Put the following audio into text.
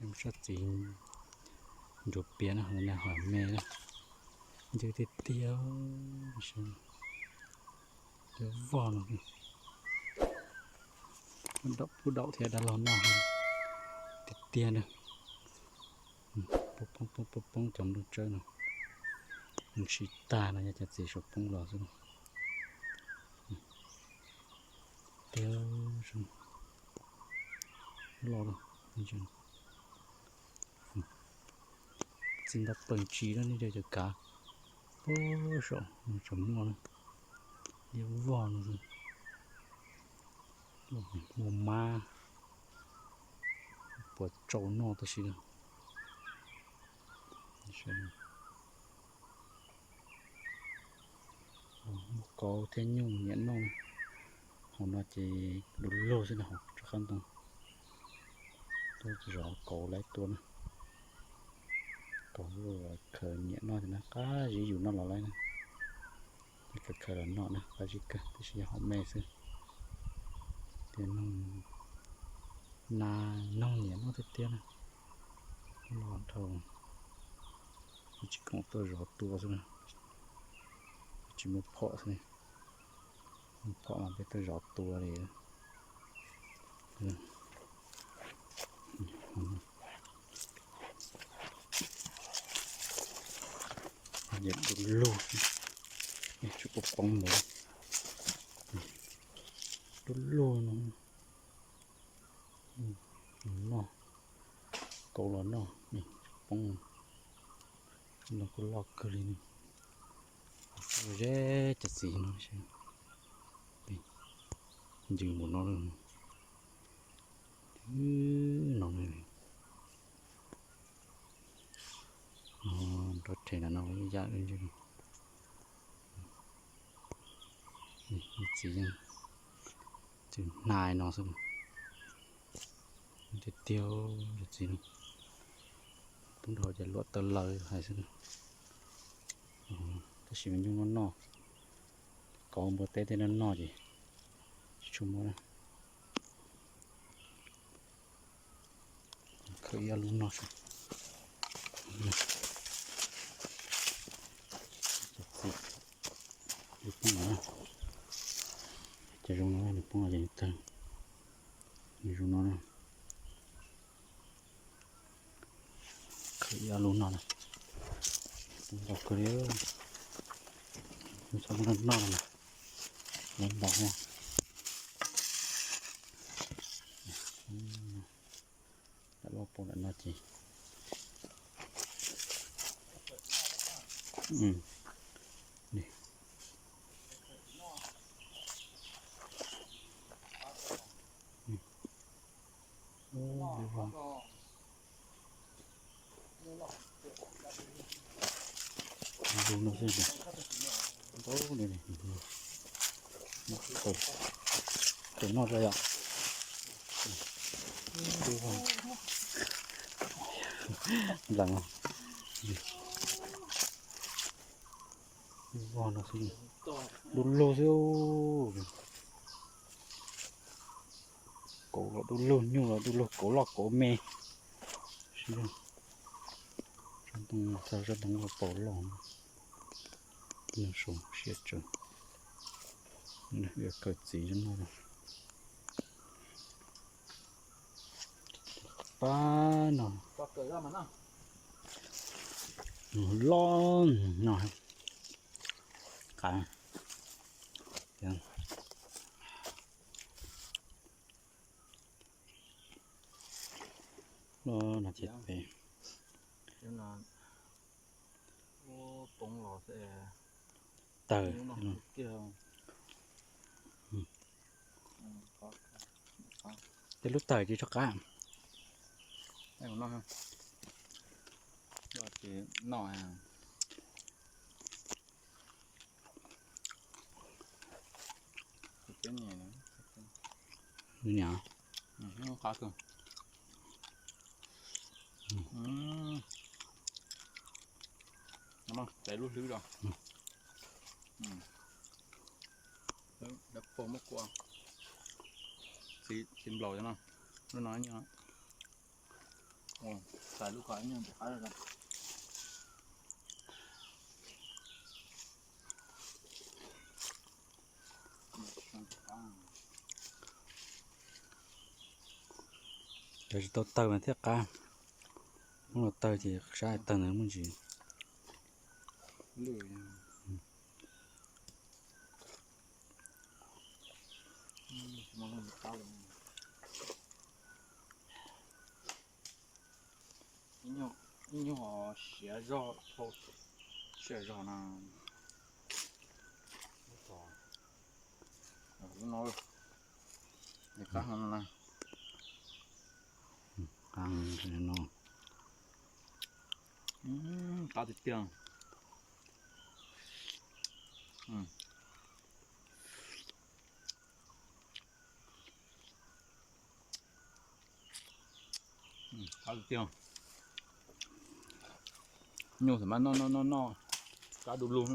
Sab txiv ncuav pias no, hom me na, ncw tiag tiag, vog no, pub daum thiab dab laug noj tiag tiag na. Poob poob poob poob cov nplooj tsawb no, nws sib tag no yog cov txiv saum poob los xwb. Tiag, loj loj. Txiv ntau peem tsis na, nej cov kav puag saum tseem muaj na, liab vog no, muaj mab puas tsau noj tab sis. Muaj kauv thiab nyuj nyiam noj. Hauv no ces du lug xwb na, hauv tsob qab ntoo. Tuaj zov kauv laib tua na. Kauv khaws nyiam noj na, qab zib yus noj los laib na. Khaws khaws los noj na, qab zib kawg tab sis yog hom me xwb. Tias noog, nas noog nyiam noj tiag tiag na. Los dhau, tsis koom tuaj zov tua xwb na, tsis muaj phom xwb. Muaj phom mas peb tuaj zov tua li. Du lug, tsis poob poob ntawd. Du lug no, noj, kauv los noj, poob, no kuj loj kawg li. Zeb cov txiv no, ncw npaum no, no, nrov rhe no no yam ncw. Txiv, txiv hna no xwb. Tiag tiag, txiv no poob dhau ces luam taw laws hais xwb. Tab sis mas nyuj noj noj, kauv npua teb tej noj noj ces tsis tshua muab. Khaws ib ob lub noj saib. Cov zoo no nws poob no ces nws tawg. Nws zoo no na. Khaws ib ob lub noj na. Poob ntau kawg li. Txhob muab noj no na. Lov ntau na. Lam loj poob lam noj ces. Tus no yog ntxeev, vog no xwb, du lug xwb. Kauv los du lug, nyuj los du lug, kauv loj kauv me. Sab ntoo, sab ntoo los paus loj, nws zoo siab tsawv. Khaws txiv no. Pab no, loj no, qav, loj no ces peb poob los tawg. Tej lub tawg ces tso qab. Nws nyam. Qab kawg. Txais lub hlwb los. Dab paug muab kua. Txiv nplaum no. Lub no nyuaj. Lub ko nyuj ntawm qab. Cov tsis tau tawg mas thiaj qab. Muab los tawg ces saib tawg ntawd muaj ntsis. Ib nyuag siav zog, siav zog na. Lub no, qab no na. Qab no, qab tiag tiag. Qab tiag tiag. Nyuj thaum mas noj noj noj noj, qab du lug.